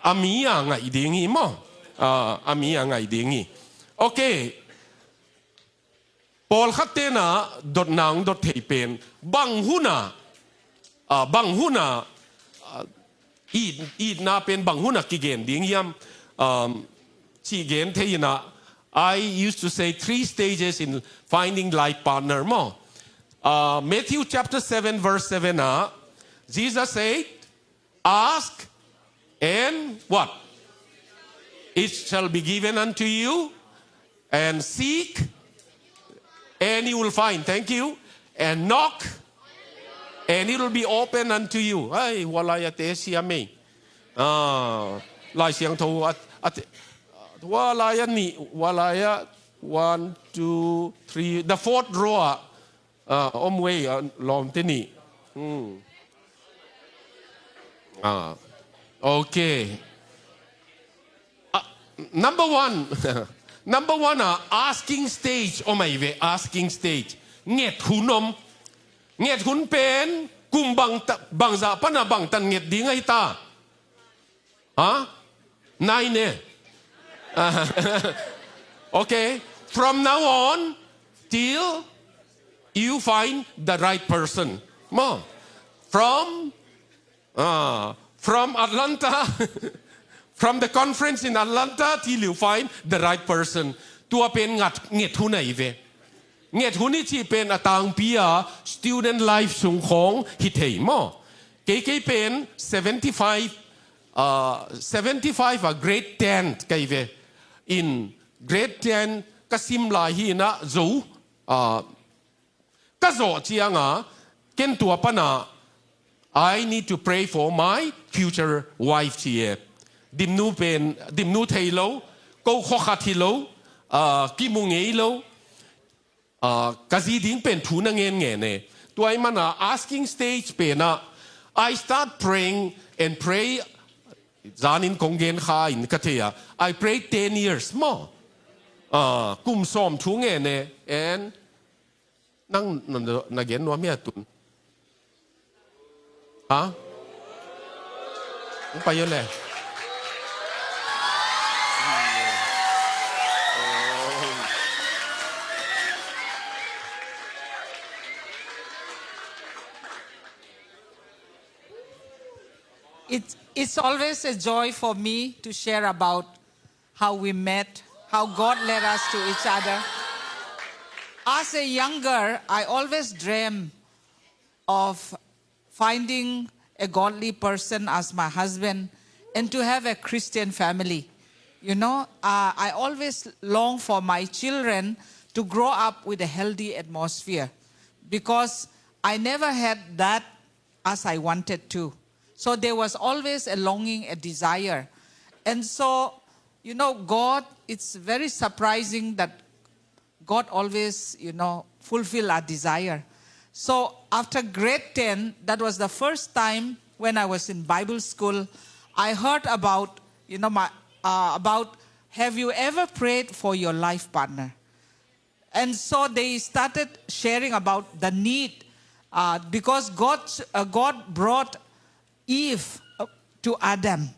a mi a ngaih ding hi maw. Ah, a mi a ngaih ding hi. Okay. Pawlkhat tena dotna hong dot thei pen bang huna, ah, bang huna, ah, it, itna pen bang huna kigen ding hiam, um, cih gen thei in ah, I used to say three stages in finding life partner maw. Ah, Matthew chapter seven verse seven ah, Jesus said, "Ask and what? It shall be given unto you, and seek, and you will find." Thank you. And knock, and it will be open unto you. Ai, hua lai a te sia mei. Ah, Lai Siangtho a, a te, hua lai a nih, hua lai a one, two, three, the fourth row ah, ah, om wei, ah, lawmte nih. Hmm. Ah. Okay. Ah, number one. Number one ah, asking stage om ai ve, asking stage. Nget hun om. Nget hun pen kum bang ta, bangzah pan ah bangtan nget ding ai ta. Ha? Nai ne. Okay. From now on till you find the right person. Maw. From, ah, from Atlanta, from the conference in Atlanta till you find the right person. Tua pen ngat, nget hun ai ve. Nget hun i cih pen a tangpi a student life sung khawng hi thei maw. Kei kei pen seventy five, uh, seventy five a grade ten ka hi ve. In grade ten ka sim lai hi na zo, uh, ka zawh cianga ken tua pana I need to pray for my future wife ci e. Dimnu pen, dimnu thei lo, ko khua khat hi lo, uh, kimu ngei lo. Ah, ka zi ding pen thu na ngen ngen e. Tua i mana asking stage pena I start praying and pray. Zanin kong gen kha in ka thei a. I prayed ten years maw. Ah, kum sawm thu ngen e. And nang na, na gen nuam hia tun. Ha? Hong pai uh le. It, it's always a joy for me to share about how we met, how God led us to each other. As a young girl, I always dream of finding a godly person as my husband and to have a Christian family. You know, uh, I always long for my children to grow up with a healthy atmosphere because I never had that as I wanted to. So there was always a longing, a desire. And so, you know, God, it's very surprising that God always, you know, fulfill our desire. So after grade ten, that was the first time when I was in Bible school, I heard about, you know, my, uh, about have you ever prayed for your life partner? And so they started sharing about the need, uh, because God, uh, God brought Eve, uh, to Adam.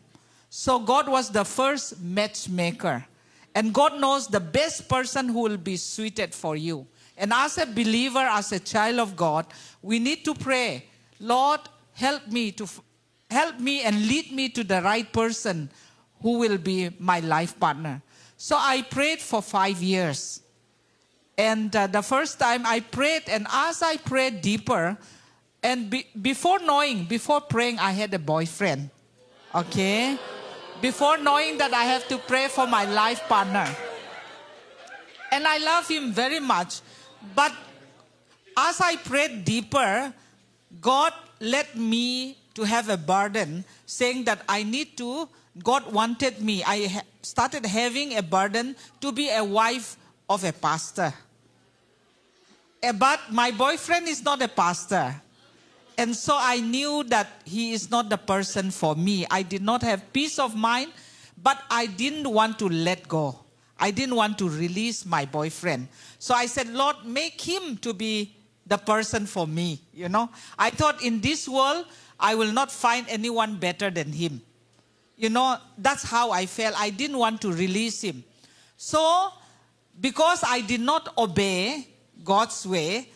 So God was the first matchmaker. And God knows the best person who will be suited for you. And as a believer, as a child of God, we need to pray, Lord, help me to f- help me and lead me to the right person who will be my life partner. So I prayed for five years. And, uh, the first time I prayed, and as I prayed deeper, and be- before knowing, before praying, I had a boyfriend. Okay? Before knowing that I have to pray for my life partner. And I love him very much. But as I prayed deeper, God led me to have a burden, saying that I need to, God wanted me. I ha- started having a burden to be a wife of a pastor. Eh, but my boyfriend is not a pastor. And so I knew that he is not the person for me. I did not have peace of mind, but I didn't want to let go. I didn't want to release my boyfriend. So I said, Lord, make him to be the person for me, you know. I thought in this world, I will not find anyone better than him. You know, that's how I felt. I didn't want to release him. So, because I did not obey God's way,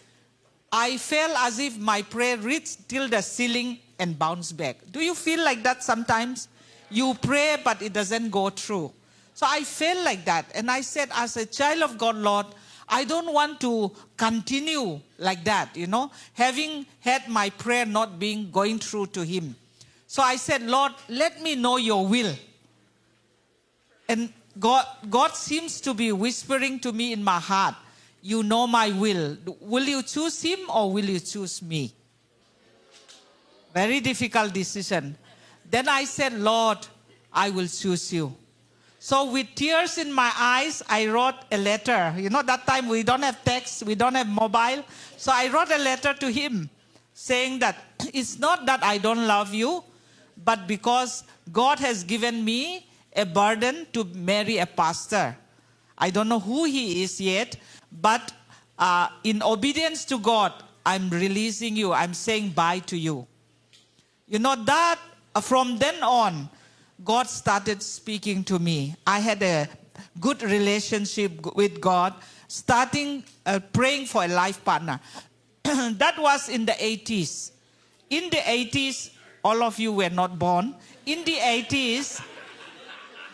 I felt as if my prayer reached till the ceiling and bounced back. Do you feel like that sometimes? You pray, but it doesn't go through. So I felt like that. And I said, as a child of God, Lord, I don't want to continue like that, you know, having had my prayer not being going through to him. So I said, Lord, let me know your will. And God, God seems to be whispering to me in my heart, you know my will. Will you choose him or will you choose me? Very difficult decision. Then I said, Lord, I will choose you. So with tears in my eyes, I wrote a letter. You know, that time we don't have text, we don't have mobile. So I wrote a letter to him saying that it's not that I don't love you, but because God has given me a burden to marry a pastor. I don't know who he is yet, but, uh, in obedience to God, I'm releasing you. I'm saying bye to you. You know that, uh, from then on, God started speaking to me. I had a good relationship g- with God, starting, uh, praying for a life partner. That was in the eighties. In the eighties, all of you were not born. In the eighties,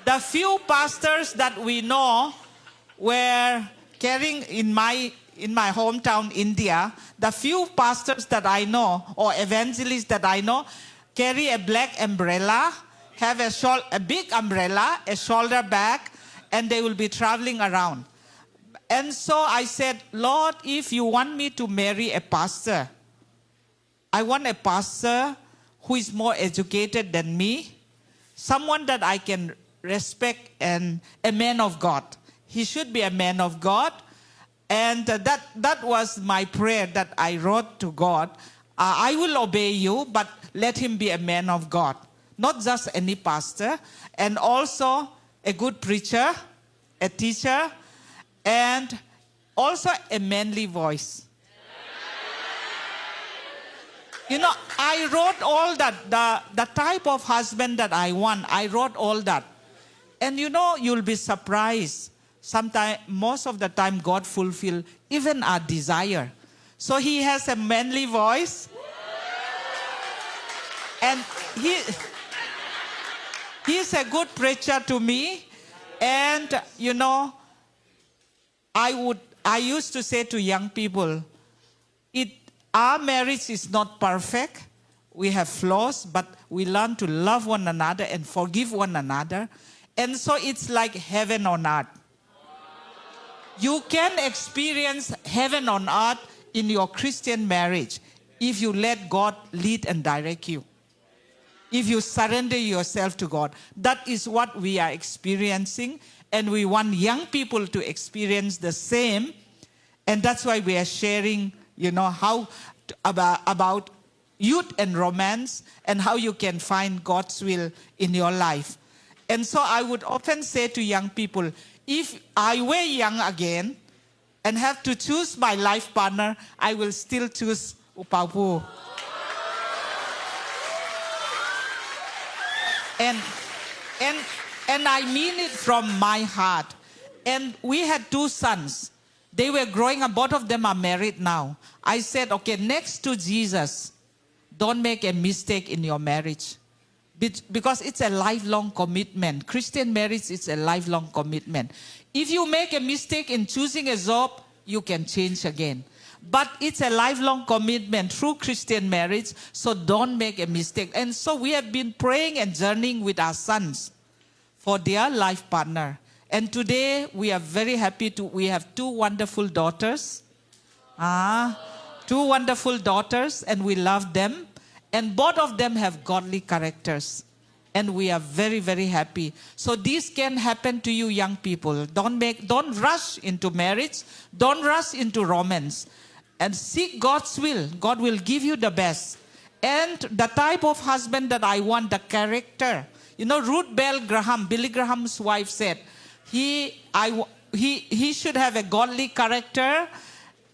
the few pastors that we know were carrying in my, in my hometown, India, the few pastors that I know, or evangelists that I know, carry a black umbrella, have a, shol- a big umbrella, a shoulder bag, and they will be traveling around. And so I said, "Lord, if you want me to marry a pastor, I want a pastor who is more educated than me, someone that I can respect, and a man of God. He should be a man of God." And uh, that, that was my prayer that I wrote to God. Uh, "I will obey you, but let him be a man of God." Not just any pastor, and also a good preacher, a teacher, and also a manly voice. You know, I wrote all that, the, the type of husband that I want, I wrote all that. And you know, you'll be surprised. Sometimes, most of the time, God fulfill even our desire. So he has a manly voice. And he, he's a good preacher to me. And, you know, I would, I used to say to young people, it, our marriage is not perfect. We have flaws, but we learn to love one another and forgive one another. And so it's like heaven on earth. You can experience heaven on earth in your Christian marriage if you let God lead and direct you, if you surrender yourself to God. That is what we are experiencing, and we want young people to experience the same. And that's why we are sharing, you know, how about, about youth and romance and how you can find God's will in your life. And so I would often say to young people, if I were young again, and have to choose my life partner, I will still choose U Pau Pu. And, and, and I mean it from my heart. And we had two sons. They were growing up, both of them are married now. I said, "Okay, next to Jesus, don't make a mistake in your marriage." Be- because it's a lifelong commitment. Christian marriage is a lifelong commitment. If you make a mistake in choosing a job, you can change again. But it's a lifelong commitment through Christian marriage, so don't make a mistake. And so we have been praying and journeying with our sons for their life partner. And today we are very happy to, we have two wonderful daughters. Ah, two wonderful daughters, and we love them. And both of them have godly characters. And we are very, very happy. So this can happen to you, young people. Don't make, don't rush into marriage. Don't rush into romance. And seek God's will. God will give you the best. And the type of husband that I want, the character. You know, Ruth Bell Graham, Billy Graham's wife, said, he, I, w- he, he should have a godly character.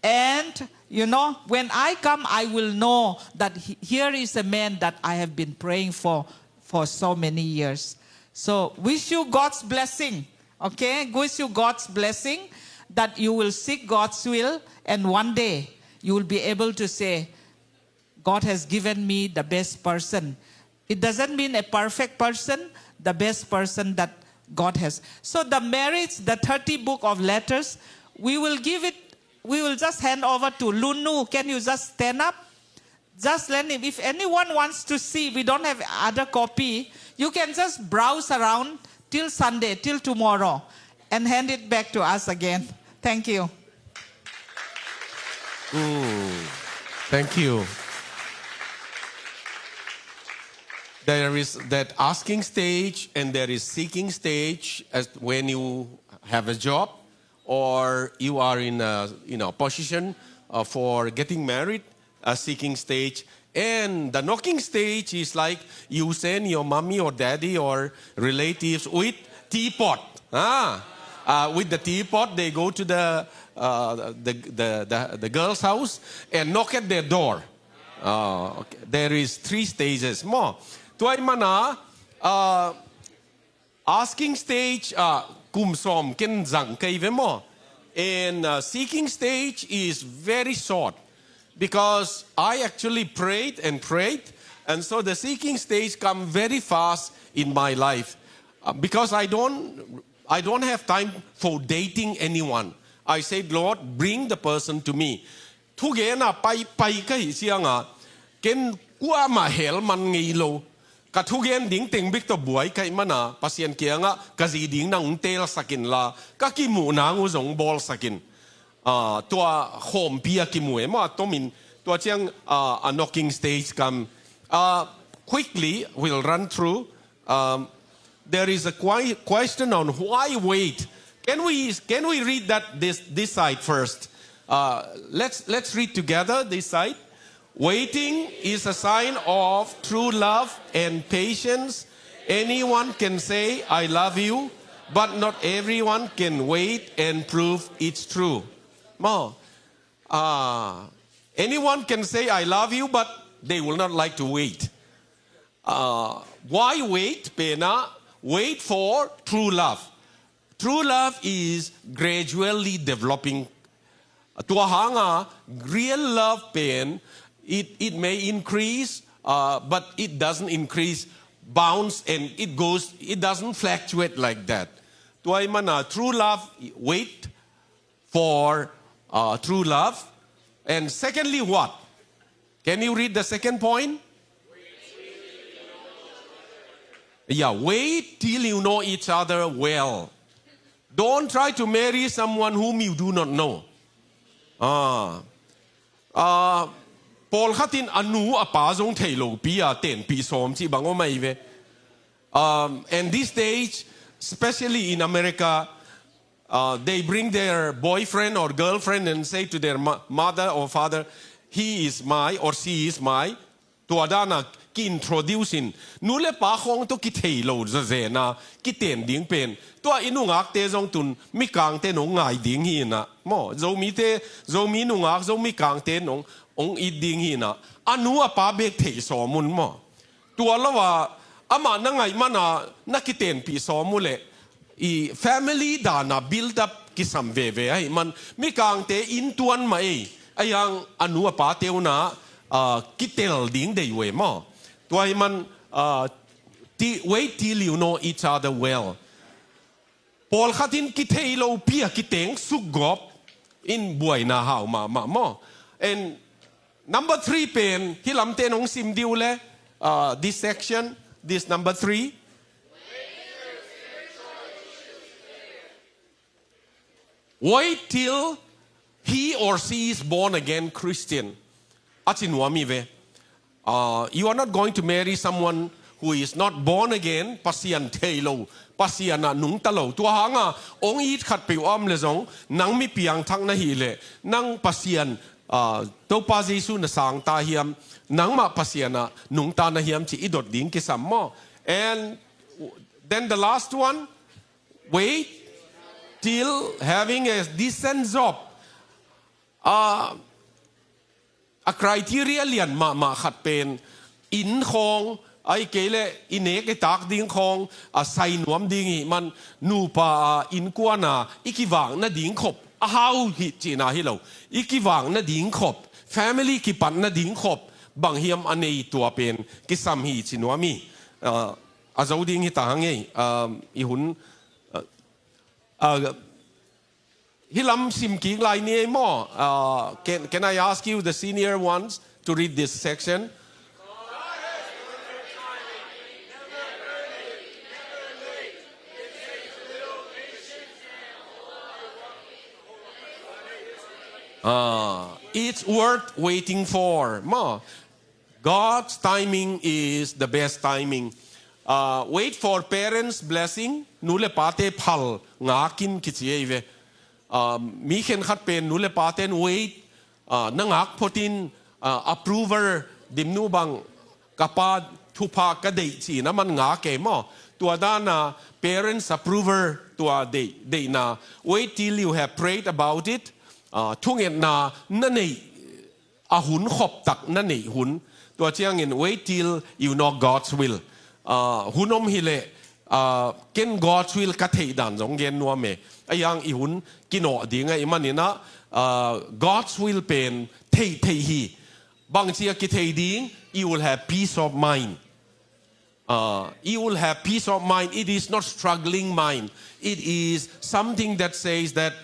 And, you know, when I come, I will know that he- here is a man that I have been praying for for so many years. So, wish you God's blessing, okay? Wish you God's blessing, that you will seek God's will, and one day you will be able to say, "God has given me the best person." It doesn't mean a perfect person, the best person that God has. So the marriage, the thirty book of letters, we will give it, we will just hand over to Lunu. Can you just stand up? Just lend him. If anyone wants to see, we don't have other copy. You can just browse around till Sunday, till tomorrow, and hand it back to us again. Thank you. Mm, thank you. There is that asking stage and there is seeking stage as when you have a job or you are in a, you know, position uh, for getting married, a seeking stage. And the knocking stage is like you send your mommy or daddy or relatives with teapot. Ah, uh, with the teapot, they go to the, uh, the, the, the, the girl's house and knock at their door. Uh, okay. There is three stages more. Tua ahih manin, uh, asking stage, uh, kum sawm ken zang kei ve maw. And uh, seeking stage is very short because I actually prayed and prayed, and so the seeking stage come very fast in my life uh, because I don't, I don't have time for dating anyone. I said, "Lord, bring the person to me." Thugen a pai pai ka hih ciangin ken Kuamah hel man ngei lo. Ka thugen ding teng bek tawh buai ka hih mana Pasian kiangah ka zi ding nang hong teelsak inla, ka kimuh nang uh zong bawlsak in. Ah, tua khawmpi a kimu e maw, a tomin tua ciang, ah, a knocking stage kam. Ah, quickly, we'll run through. Um, there is a qui- question on why wait. Can we, can we read that this, this side first? Uh, let's, let's read together this side. Waiting is a sign of true love and patience. Anyone can say, "I love you," but not everyone can wait and prove it's true. Maw, ah, anyone can say, "I love you," but they will not like to wait. Uh, why wait? Pen ah, wait for true love. True love is gradually developing. Tua hanga, real love pen, it, it may increase, uh, but it doesn't increase, bounce, and it goes, it doesn't fluctuate like that. Tua ahih mana, true love, wait for, uh, true love. And secondly, what? Can you read the second point? Yeah, wait till you know each other well. Don't try to marry someone whom you do not know. Ah. Ah, pawlkhat in a nu a pa zong thei lopi a tenpih sawm cih bang om ahi ve. Um, and these days, especially in America, uh, they bring their boyfriend or girlfriend and say to their mo- mother or father, "He is my or she is my." Tua dana ki-introduce in, nu le pa khawng tawh kithei lo zazen a, kiten ding pen. Tua i nungakte zong tun, mikangte nong ngai ding hi na. Maw, Zomite, Zomi nungak, Zomi kangte nong, ong it ding hi na. A nu a pa bek thei sawm un maw. Tua lo a, amah na ngaih mana, na kitenpih sawm uh leh, i family dana build up kisam veve ahih man, mikangte inntuan mah ei, a yang a nu a pate uh na, ah, kitel ding dei uh e maw. Tua ahih man, ah, ti- wait till you know each other well. Pawlkhat in kithei lopi a kiteng sukgawp in buaina hau mahmah maw. And number three pen, hih lamte nong sim dih uh leh, uh, this section, this number three. Wait till he or she is born again Christian. A ci nuam hi ve. Uh, you are not going to marry someone who is not born again, Pasian thei lo, Pasian ah nungta lo. Tua hanga, ong it khat peuh a om leh zong, nang mi piangthak na hih leh, nang Pasian, uh, Topa Jesu na sangta hiam, nangmah Pasian ah nungta na hiam cih i dot ding kisam maw. And then the last one, wait till having a decent job. Ah, a criteria lian mahmah khat pen, inn khawng, ahih kei leh i nek i tak ding khawng, a sai nuam ding hi man, nupa a innkuan a i kivak nading khop, a hau hi cihna hi lo, i kivak nading khop, family kipat nading khop, bang hiam a nei tua pen, kisam hi ci nuam hi. Ah, a zo ding hi ta hang ei, ah, i hun, ah, ah, Hih lam sim kik lai ni ei maw? Uh, can, can I ask you, the senior ones, to read this section? Uh, it's worth waiting for. Maw, God's timing is the best timing. Uh, wait for parents' blessing. Nu le pate phal ngak in kici ei ve. Um, mi khenkhat pen nu le pate in wait, uh, na ngak phot in, uh, approval, Dimnu bang ka pa thupha ka deih ci-in a man ngak ei maw. Tua dana parents' approval, tua deih, deihna. Wait till you have prayed about it. Uh, thungetna na neih a hun khop tak na neih hun. Tua ciangin wait till you know God's will. Ah, hun om hi leh, ah, ken God's will ka theih dan zong gen nuam e. A yang i hun kinawh ding ahih manin ah, ah, God's will pen theih theih hi. Bangci a kithei ding, you will have peace of mind. Uh, you will have peace of mind. It is not struggling mind. It is something that says that,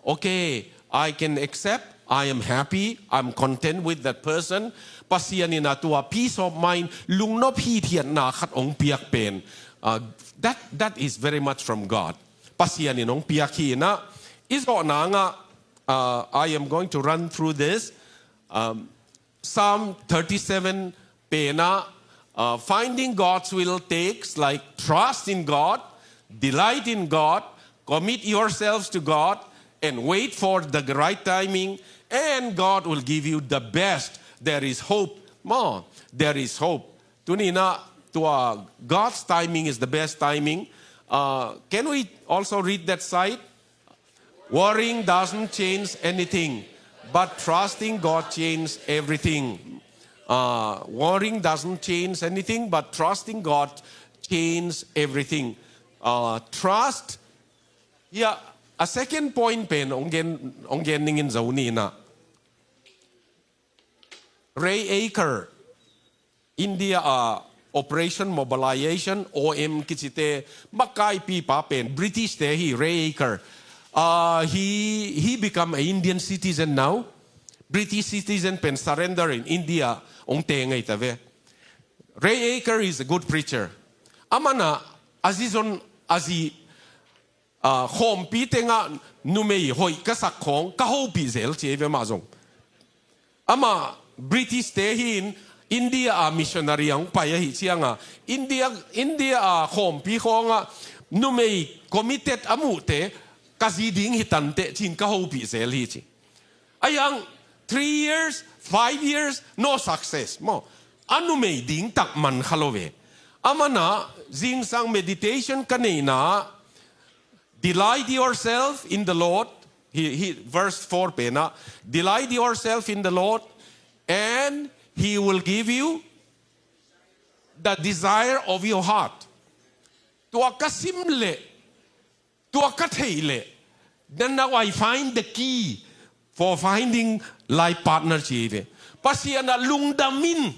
okay, I can accept, I am happy, I'm content with that person. Pasian in a tua peace of mind, lungnop hithiatna khat ong piak pen. Uh, that, that is very much from God. Pasian in ong piak hi in a. I zawhna ngah, uh, I am going to run through this. Um, Psalm thirty-seven pen ah, uh, finding God's will takes like trust in God, delight in God, commit yourselves to God, and wait for the right timing, and God will give you the best. There is hope. Maw, there is hope. Tuni in a, tua, God's timing is the best timing. Uh, can we also read that side? Worrying doesn't change anything, but trusting God changes everything. Uh, worrying doesn't change anything, but trusting God changes everything. Uh, trust. Yeah, a second point pen ong gen, ong gen ning in zo ni in a. Ray Aker, India a Operation Mobilization, O M kicite, makaipi pa pen British te hi, Ray Aker. Uh, he, he become a Indian citizen now. British citizen pen surrender in India ong teng ngei ta ve. Ray Aker is a good preacher. Aman a, a zi zon, a zi, ah, khawmpi tengah numei hoih ka sak khawng ka hopih zel ci ei ve mah zong. Amah British te hi in India a missionary a hong pai ahi cianga India, India a khawmpi khawngah numei committed a muhte ka zi ding hi tanteh ci-in ka hopih zel hi ci. A yang three years, five years, no success maw. A numei ding tak man kha lo ve. Aman a zingsang meditation ka neihna ah, delight yourself in the Lord. He, he, verse four pen ah, delight yourself in the Lord, and He will give you the desire of your heart. Tua ka sim leh, tua ka theih leh, then now I find the key for finding life partner ci ei ve. Pasian ah lungdam in,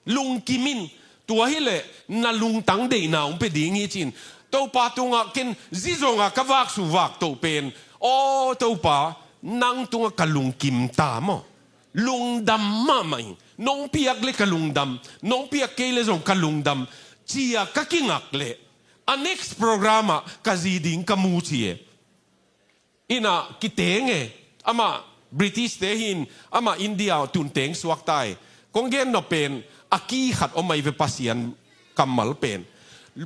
lungkim in, tua hileh na lungtang deihna hong pia ding hi ci-in. Topa tungah ken zi zongah ka vak su vak toh pen, aw Topa, nang tungah ka lungkim ta maw. Lungdam mahmah in, nong piak leh ka lungdam, nong piak kei leh zong ka lungdam, ci-a ka kingak leh a next program ah ka zi ding ka mu ci e. Ina kiteng e, amah British te hi in, amah India tun teng suak ta e. Kong gen nop pen a key khat om ahi ve Pasian kammal pen.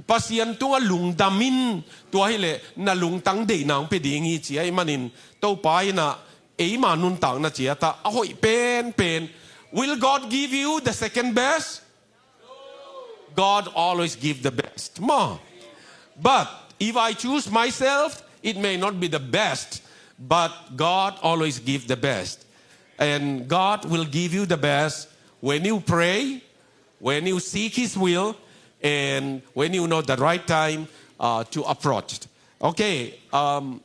Pasian tungah lungdam in, tua hileh na lungtang deihna hong pia ding hi ci ahih manin Topa in ah eima nuntakna ciat ah a hoih penpen. Will God give you the second best? God always give the best. Maw. But if I choose myself, it may not be the best, but God always give the best. And God will give you the best when you pray, when you seek His will, and when you know the right time, uh, to approach. Okay, um,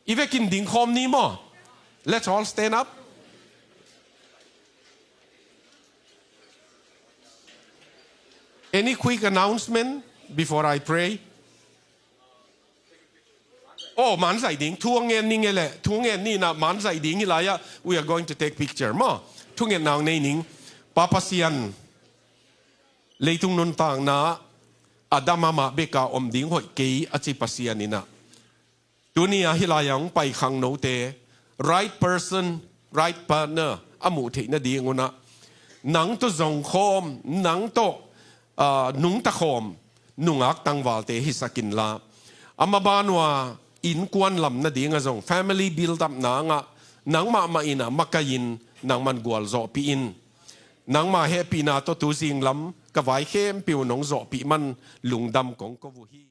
i vekin ding khawm ni maw. Let's all stand up. Any quick announcement before I pray? Oh, man zaih ding, thu a ngen ni nge leh, thu ngen ni na man zaih ding hi lai ah, we are going to take picture maw. Thu ngen nang nei ning, Pa Pasian, leitung nuntakna a dam amah bek a om ding hoih kei a ci Pasian in ah. Tuni a hih lai-ah hong pai khangnote, right person, right partner a muh theih nadingun ah, nang tawh zong khawm, nang tawh, ah, nungta khawm nungak tangvalte hisak inla, a maban uh a innkuan lam nadingah zong family build up nangah nangmah mah in ah makai in nangman gualzawhpih in. Nangmah hehpihna tawh tu zinglam ka vai khempeuh nong zawhpih man lungdam kong ko uh hi.